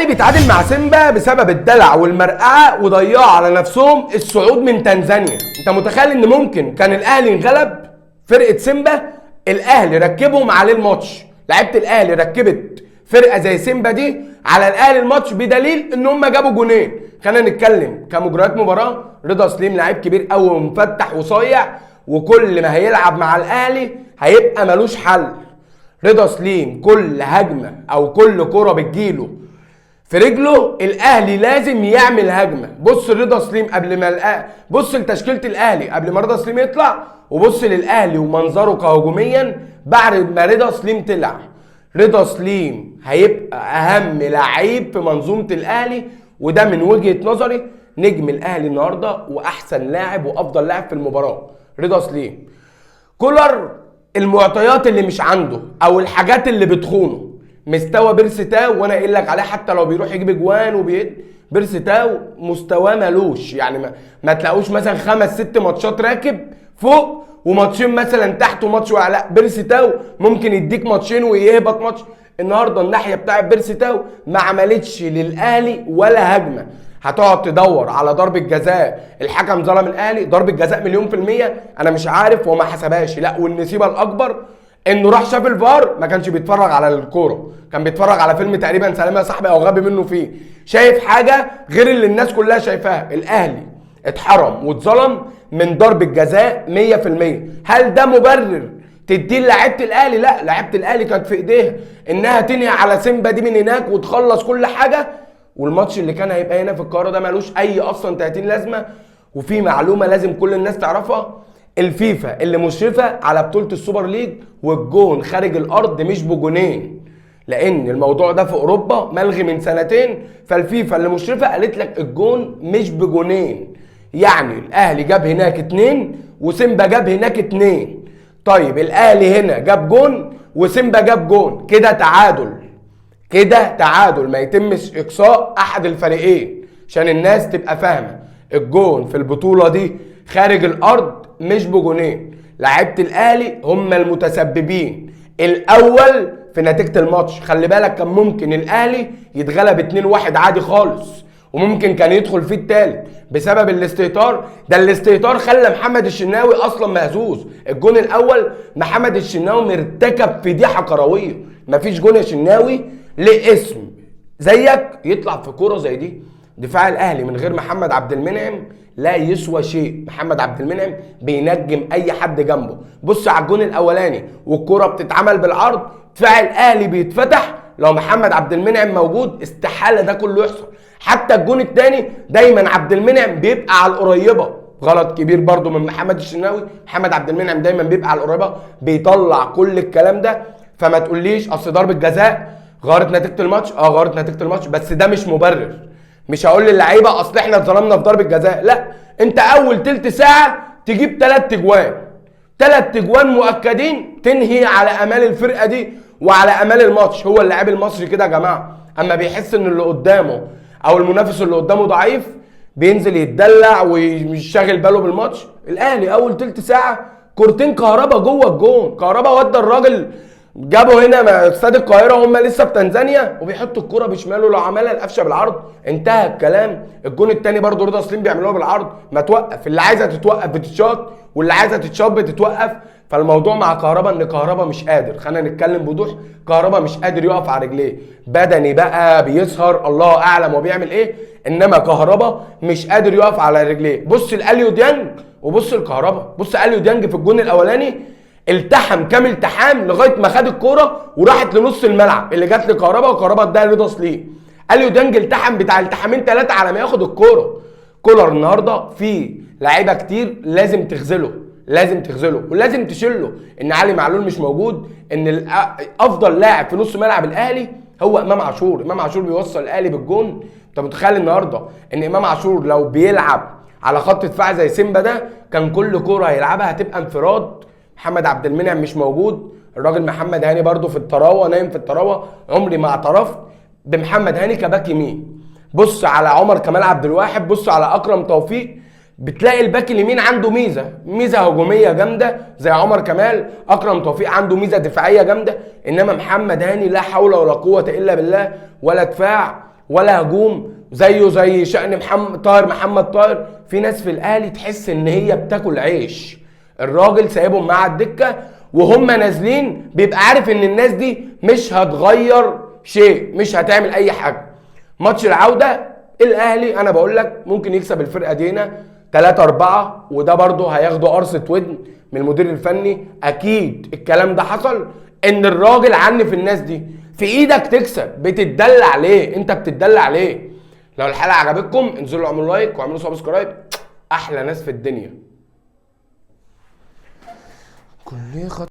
بيتعادل مع سيمبا بسبب الدلع والمرقعه وضيعوا على نفسهم الصعود من تنزانيا. انت متخيل ان ممكن كان الاهلي انغلب فرقه سيمبا؟ الاهلي ركبهم عليه الماتش، لعيبة الاهلي ركبت فرقه زي سيمبا دي على الاهلي الماتش، بدليل ان هم جابوا جونين. خلينا نتكلم كمجريات مباراة، رضا سليم لعيب كبير قوي ومفتح وصايع، وكل ما هيلعب مع الاهلي هيبقى ملوش حل. رضا سليم كل هجمة او كل كره بتجيله في رجله الاهلي لازم يعمل هجمة. بص لرضا سليم قبل ما بص لتشكيله الاهلي قبل ما رضا سليم يطلع، وبص للاهلي ومنظره كهجوميا بعد ما رضا سليم طلع. رضا سليم هيبقى اهم لعيب في منظومة الاهلي، وده من وجهه نظري نجم الاهلي النهارده واحسن لاعب وافضل لاعب في المباراة رضا سليم. كولر المعطيات اللي مش عنده او الحاجات اللي بتخونه، مستوى بيرسي تاو وانا قايل لك عليه، حتى لو بيروح يجيب اجوان وبيد بيرسي تاو مستواه مالوش، يعني ما تلاقوش مثلا 5 6 ماتشات راكب فوق وماتشين مثلا تحت وماتش وقع. لا، بيرسي تاو ممكن يديك ماتشين ويهبط ماتش. النهارده الناحية بتاعت بيرسي تاو ما عملتش للاهلي ولا هجمة. هتقعد تدور على ضربه جزاء، الحكم ظلم الاهلي، ضربه جزاء 1,000,000%، انا مش عارف وما حسبهاش. لا، والنسيبه الاكبر انه راح شاف الفار، ما كانش بيتفرج على الكورة، كان بيتفرج على فيلم تقريبا سلام يا صاحبي او غبي منه فيه، شايف حاجة غير اللي الناس كلها شايفاها. الاهلي اتحرم واتظلم من ضربه جزاء 100%. هل ده مبرر تديه لعيبة الاهلي؟ لا، لعيبة الاهلي كانت في ايديها انها تنهي على سيمبا دي من هناك وتخلص كل حاجة، والماتش اللي كان هيبقى هنا في القاهرة ده مالوش اي اصلا 30 لازمه. وفي معلومة لازم كل الناس تعرفها، الفيفا اللي مشرفة على بطوله السوبر ليج والجون خارج الارض مش بجونين، لان الموضوع ده في اوروبا ملغي من سنتين، فالفيفا اللي مشرفة قالت لك الجون مش بجونين، يعني الاهلي جاب هناك 2 وسيمبا جاب هناك 2. طيب الاهلي هنا جاب جون وسيمبا جاب جون، كده تعادل، كده تعادل، ما يتمش اقصاء احد الفريقين عشان الناس تبقى فاهمه. الجون في البطولة دي خارج الارض مش بجونين. لعيبة الاهلي هم المتسببين الاول في نتيجة الماتش. خلي بالك كان ممكن الاهلي يتغلب 2-1 عادي خالص، وممكن كان يدخل فيه الثالث بسبب الاستهتار ده. الاستهتار خلى محمد الشناوي اصلا مهزوز. الجون الاول محمد الشناوي مرتكب فضيحة كروية، مفيش جون يا شناوي ليه اسم زيك يطلع في كورة زي دي. دفاع الاهلي من غير محمد عبد المنعم لا يسوى شيء. محمد عبد المنعم بينجم اي حد جنبه. بص على الجون الاولاني والكوره بتتعمل بالعرض، دفاع الاهلي بيتفتح، لو محمد عبد المنعم موجود استحالة ده كله يحصل. حتى الجون الثاني دايما عبد المنعم بيبقى على القريبة، غلط كبير برده من محمد الشناوي. محمد عبد المنعم دايما بيبقى على القريبة، بيطلع كل الكلام ده. فما تقوليش اصل ضربه جزاء غيرت نتيجة الماتش. غيرت نتيجة الماتش، بس ده مش مبرر. مش هقول للعيبة اصل احنا اتظلمنا في ضربه جزاء، لا، انت اول تلت ساعة تجيب 3 اجوان، 3 اجوان مؤكدين تنهي على امال الفرقة دي وعلى امال الماتش. هو اللاعب المصري كده يا جماعة، اما بيحس ان اللي قدامه او المنافس اللي قدامه ضعيف بينزل يتدلع ومش شاغل باله بالماتش. الاهلي اول تلت ساعة كورتين كهربا جوه الجون، كهربا ودى الراجل جابوا هنا استاد القاهرة وهم لسه في تنزانيا، وبيحطوا الكرة بشماله، لو عملها القفشه بالعرض انتهى الكلام. الجون الثاني برضه رضا سليم بيعملوها بالعرض، ما توقف، اللي عايزه تتوقف بتتشاط واللي عايزه تتشاط بتتوقف. فالموضوع مع كهربا ان كهربا مش قادر، خلينا نتكلم بوضوح، كهربا مش قادر يقف على رجليه، بدني بقى بيسهر الله اعلم هو بيعمل ايه، انما كهربا مش قادر يقف على رجليه. بص لاليو ديانج وبص لكهربا، بص اليو ديانج في الجون الاولاني التحم كام التحام لغاية ما خد الكورة وراحت لنص الملعب اللي جت لكهربا، وكهربا اداها لرضا سليم. اليو ديانج التحم بتاع التحامين 3 على ما ياخد الكورة. كولر النهارده في لعيبة كتير لازم تغزله، لازم تغزله ولازم تشيله. ان علي معلول مش موجود، ان افضل لاعب في نص ملعب الاهلي هو امام عاشور. امام عاشور بيوصل الاهلي بالجون. انت متخيل النهارده ان امام عاشور لو بيلعب على خط دفاع زي سيمبا ده كان كل كورة هيلعبها هتبقى انفراد. محمد عبد المنعم مش موجود، الراجل محمد هاني برضو في الطراوه، نايم في الطراوه. عمري ما اعترفت بمحمد هاني كباك يمين. بص على عمر كمال عبد الواحد، بص على اكرم توفيق، بتلاقي الباك اليمين عنده ميزة هجومية جامدة زي عمر كمال، اكرم توفيق عنده ميزة دفاعية جامدة، انما محمد هاني لا حول ولا قوة الا بالله، ولا دفاع ولا هجوم، زيه زي شأن محمد طاهر. محمد طاهر في ناس في الاهلي تحس ان هي بتاكل عيش، الراجل سايبهم مع الدكة وهم نازلين، بيبقى عارف ان الناس دي مش هتغير شيء، مش هتعمل اي حاجة. ماتش العودة الاهلي انا بقول لك ممكن يكسب الفرقة دي هنا 3-4، وده برضه هياخدوا قرصة ودن من المدير الفني. اكيد الكلام ده حصل، ان الراجل عنف الناس دي. في ايدك تكسب، بتتدلع ليه؟ انت بتتدلع ليه؟ لو الحلقة عجبتكم انزلوا اعملوا like واعملوا subscribe. احلى ناس في الدنيا. كل خط